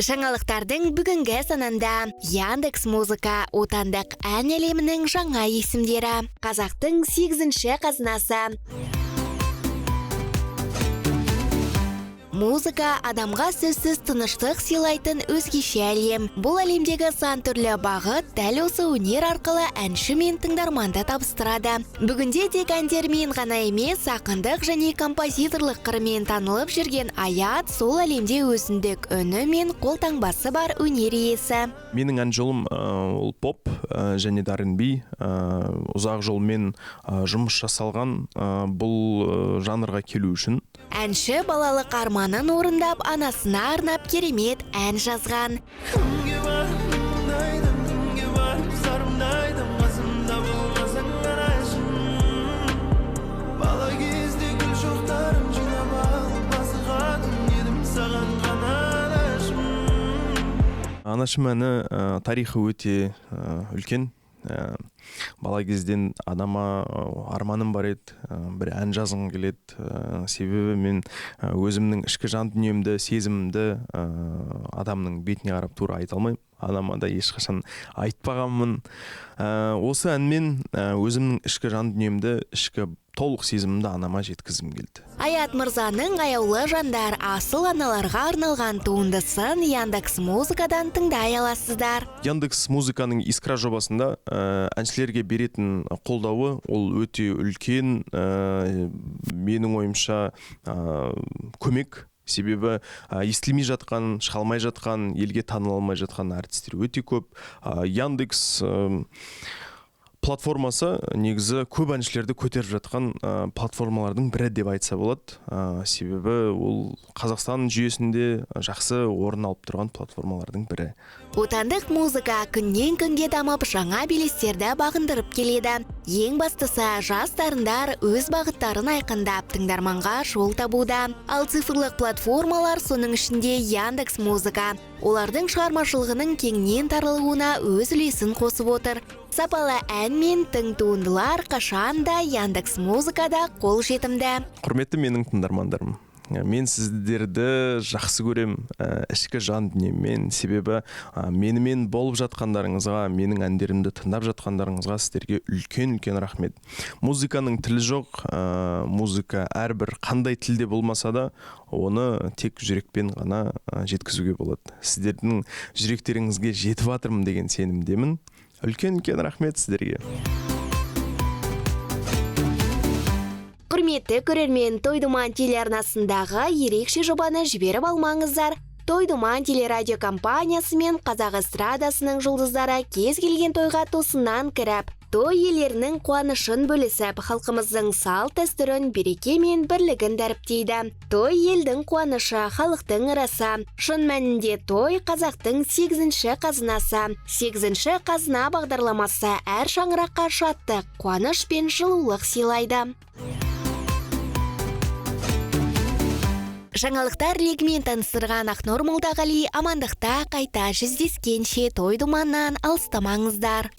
Жаңалықтардың бүгінгі санында Яндекс Музыка, отандық ән әлемінің жаңа есімдері, қазақтың 8-ші қазынасы. Музыка адамға сөзсіз тыныштық сыйлайтын өзгеше әлем. Бұл әлемдегі сан түрлі бағыт дәл осы өнер арқылы әнші мен тыңдарманды табыстырады. Бүгінде тек әндермен ғана емес, ақындық және композиторлық қырымен танылып жүрген Аят сол әлемде өзіндік үні мен қолтаңбасы бар өнер иесі. Менің ән жолым ол поп және де R&B, ұзақ жолмен жұмыс жасалған бұл жанрға келу үшін. Әнші балалық арманын орындап, анасына арнап керемет ән жазған. Кімге барып мұңдайдым, кімге барып сарымдайдым, қасымда болмасаң анашым. Бала кезде гүл шоқтарын жинап алып асығатын едім саған ғана анашым. Анашым әні тарихы өте үлкен. Бала кезден анама арманым бар еді, бір ән жазғым келеді. Себебі мен өзімнің ішкі жан дүниемді, сезімімді адамның бетіне қарап тура айта алмаймын. Анама да ешқашан айтпағанмын. Осы әнмен өзімнің ішкі жан дүниемді, ішкі толық сезімімді анама жеткізгім келді. Аят мырзаның аяулы жандар асыл аналарға арналған туындысын Яндекс Музыкадан тыңдай аласыздар. Яндекс Музыканың Искра жобасында әншілерге беретін қолдауы ол өте үлкен, менің ойымша, көмек. Себебі естілмей жатқан, шыға алмай жатқан, елге таныла алмай жатқан әртістер өте көп. Яндекс платформасы негізі көп әншілерді көтеріп жатқан платформалардың бірі деп айтса болады. Себебі ол Қазақстан жүйесінде жақсы орын алып тұрған платформалардың бірі. Отандық музыка күннен күнге дамып, жаңа белестерді бағындырып келеді. Ең бастысы, жас дарындар өз бағыттарын айқындап, тыңдарманға жол табуда. Ал цифрлық платформалар, соның ішінде Яндекс Музыка, олардың шығармашылығының кеңінен таралуына өз үлесін қосып отыр. Сапалы ән мен тың туындылар қашан да Яндекс Музыкада қол жетімді. Құрметті менің тыңдармандарым, мен сіздерді жақсы көрем, ішкі жан дүниеммен. Себебі менімен болып жатқандарыңызға, менің әндерімді тыңдап жатқандарыңызға сіздерге үлкен-үлкен рахмет. Музыканың тілі жоқ, музыка әрбір қандай тілде болмаса да, оны тек жүрекпен ғана жеткізуге болады. Сіздердің жүректеріңізге жетіп жатырмын деген сенімдемін. Үлкен-үлкен рахмет сіздерге. Құрметті көрермен, Той Думан телеарнасындағы ерекше жобаны жіберіп алмаңыздар. Той Думан телерадио компаниясы мен қазақ эстрадасының жұлдыздары кез келген тойға тосыннан кіріп, той иелерінің қуанышын бөлісіп, халқымыздың салт дәстүрін, береке мен бірлігін дәріптейді. Той елдің қуанышы, халықтың ырысы. Шын мәнінде той қазақтың 8-ші қазынасы. 8-ші қазына бағдарламасы әр шаңыраққа шаттық, қуаныш пен жылулық сыйлайды. Жаңалықтар легімен таныстырған Ақнұр Молдағали, амандықта қайта жүздескенше Той Думаннан алыстамаңыздар.